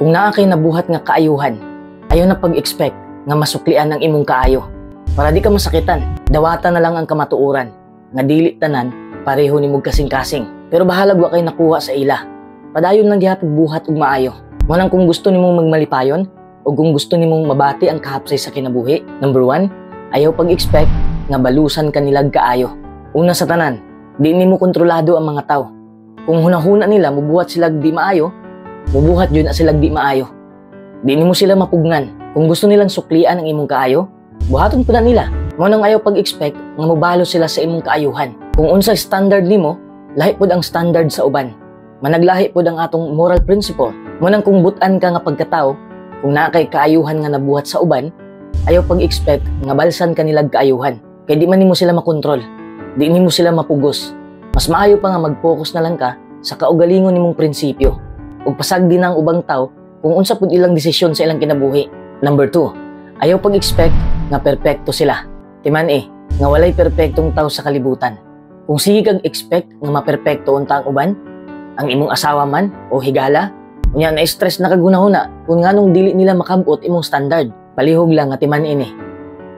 Kung naa kay nabuhat nga kaayuhan, ayaw na pag-expect nga masuklian ang imong kaayo. Para di ka masakitan, dawata na lang ang kamatuoran nga dili tanan pareho nimog kasing-kasing. Pero bahalag wa kay nakuha sa ila. Padayon lang gihapon buhat og maayo. Mao nang kung gusto nimong magmalipayon o kung gusto nimong mabati ang kahapsay sa kinabuhi, number 1, ayaw pag-expect nga balusan ka nilag kaayo. Una sa tanan, di nimo kontrolado ang mga tao. Kung hunahuna nila mubuhat sila di maayo, mubuhat jud na sila di maayo. Di nimo sila mapugngan. Kung gusto nilang suklian ang imong kaayo, buhaton pud na nila. Mao nang ayaw pag-expect nga mobalo sila sa imong kaayuhan. Kung unsa standard nimo, lahi pud ang standard sa uban. Managlahi pud ang atong moral principle. Mao nang kung butan ka nga pagkatao, kung naa kay kaayuhan nga nabuhat sa uban, ayaw pag-expect nga balsan ka nilag kaayuhan. Kay di man nimo sila makontrol. Di nimo sila mapugos. Mas maayo pa nga mag-focus na lang ka sa kaugalingon nimong prinsipyo. Ug pasagdi na ang ubang tao kung unsa pud ilang desisyon sa ilang kinabuhi. Number 2, ayaw pag-expect nga perpekto sila. Timan eh, nga walay perpektong tao sa kalibutan. Kung sige kag expect nga maperpekto unta ang uban, ang imong asawa man o higala, unya na stress na kag hunahuna kung nganong dili nila makabot imong standard. Palihog lang nga timan ini.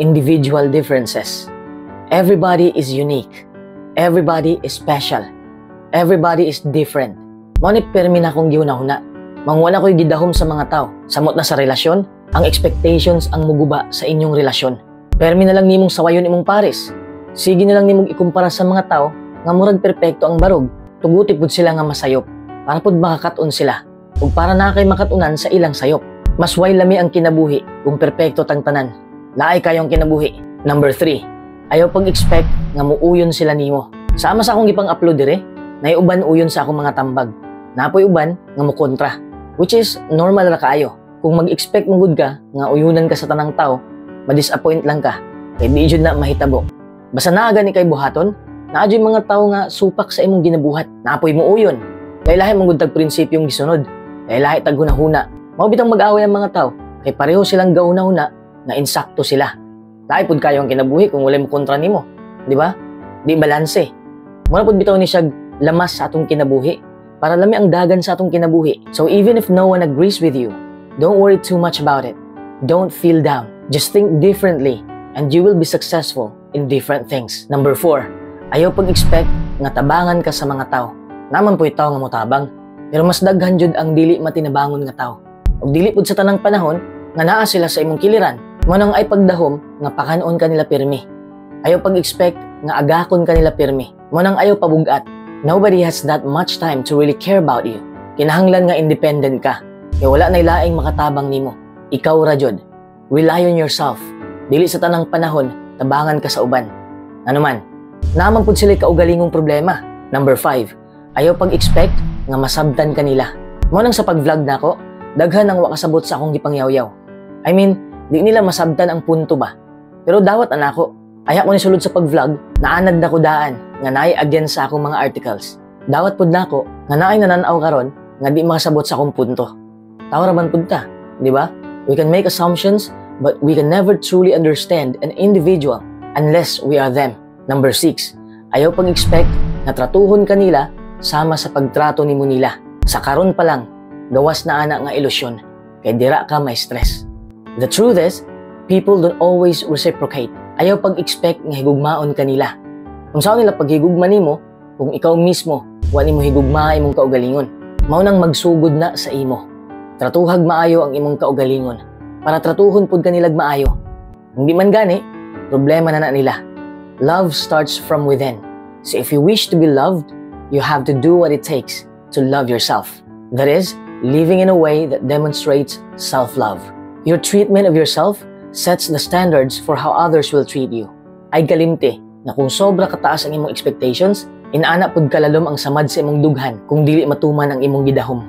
Individual differences. Everybody is unique. Everybody is special. Everybody is different. Mao ni permi na akong gihunahuna. Manguha na ko'y gidahom sa mga tao. Samot na sa relasyon, ang expectations ang muguba sa inyong relasyon. Permi na lang nimong sawayon imong pares. Sige na lang nimong ikumpara sa mga tao nga murag perpekto ang barog. Tuguti pud sila nga masayop para pud makakat-on sila ug para na kay makatunan sa ilang sayop. Mas way lami ang kinabuhi kung perpekto tang tanan. Laay kayong kinabuhi. Number 3, ayaw pag-expect nga muuyon sila nimo. Sama sa akong gipang-upload dire, nay uban uyon sa akong mga tambag. Napoy uban nga mokontra, which is normal ra kaayo. Kung mag-expect mo gud ka nga uyunan ka sa tanang tao, ma-disappoint lang ka. Kay di jud na mahitabo. Basta naa gani kay buhaton, naa jud mga tao nga supak sa imong ginabuhat. Napoy mo uyon. Kay lahi man gud tag prinsipyong gisunod. Kay lahi tag hunahuna. Mao bitang mag-away ang mga tao kay pareho silang gahunahuna nga insakto sila. Lahi pud kayo ang kinabuhi kung walay mo kontra nimo, di ba? Di balanse. Mura pud bitaw ni siya lamas sa atong kinabuhi para lami ang dagan sa atong kinabuhi. So even if no one agrees with you, don't worry too much about it. Don't feel down. Just think differently and you will be successful in different things. Number 4, ayaw pag-expect nga tabangan ka sa mga tao. Naman po'y tao nga motabang, pero mas daghan jud ang dili matinabangon nga tao. Ug dili pud sa tanang panahon nga naa sila sa imong kiliran. Mao nang ay pagdahom nga pakanon ka nila pirmi. Ayaw pag-expect nga agakon ka nila pirmi. Mao nang ayaw pabugat. Nobody has that much time to really care about you. Kinahanglan nga independent ka. Kay wala nay laing makatabang nimo. Ikaw ra jud. Rely on yourself. Dili sa tanang panahon tabangan ka sa uban. Ano man, naman pud sila kaugalingong problema. Number 5, ayaw pag-expect nga masabtan ka nila. Mao nang sa pag-vlog nako, daghan ang wa kasabot sa akong gipangyaw-yaw. I mean, di nila masabtan ang punto ba. Pero dawat anako, aya ko ni sulod sa pag-vlog, naanad na ko daan nga naay against sa akong mga articles. Dawat pud nako nga naay nananaw karon nga di makasabot sa akong punto. Tao ra man pud ta, di ba? We can make assumptions, but we can never truly understand an individual unless we are them. Number 6, ayaw pag-expect nga tratuhon ka nila sama sa pagtrato nimo nila. Sa karon pa lang, gawas na ana nga ilusyon, kay dira ka may stress. The truth is, people don't always reciprocate. Ayaw pag-expect nga higugmaon ka nila. Unsaon nila paghigugma nimo kung ikaw mismo wa nimo higugma imong kaugalingon? Mao nang magsugod na sa imo. Tratuhag maayo ang imong kaugalingon para tratuhon pud kanilag maayo. Kung di man gani, problema na na nila. Love starts from within. So if you wish to be loved, you have to do what it takes to love yourself. That is, living in a way that demonstrates self-love. Your treatment of yourself sets the standards for how others will treat you. Ay kalimti na kung sobra kataas ang imong expectations, inaana pud kalalom ang samad sa imong dughan kung dili matuman ang imong gidahom.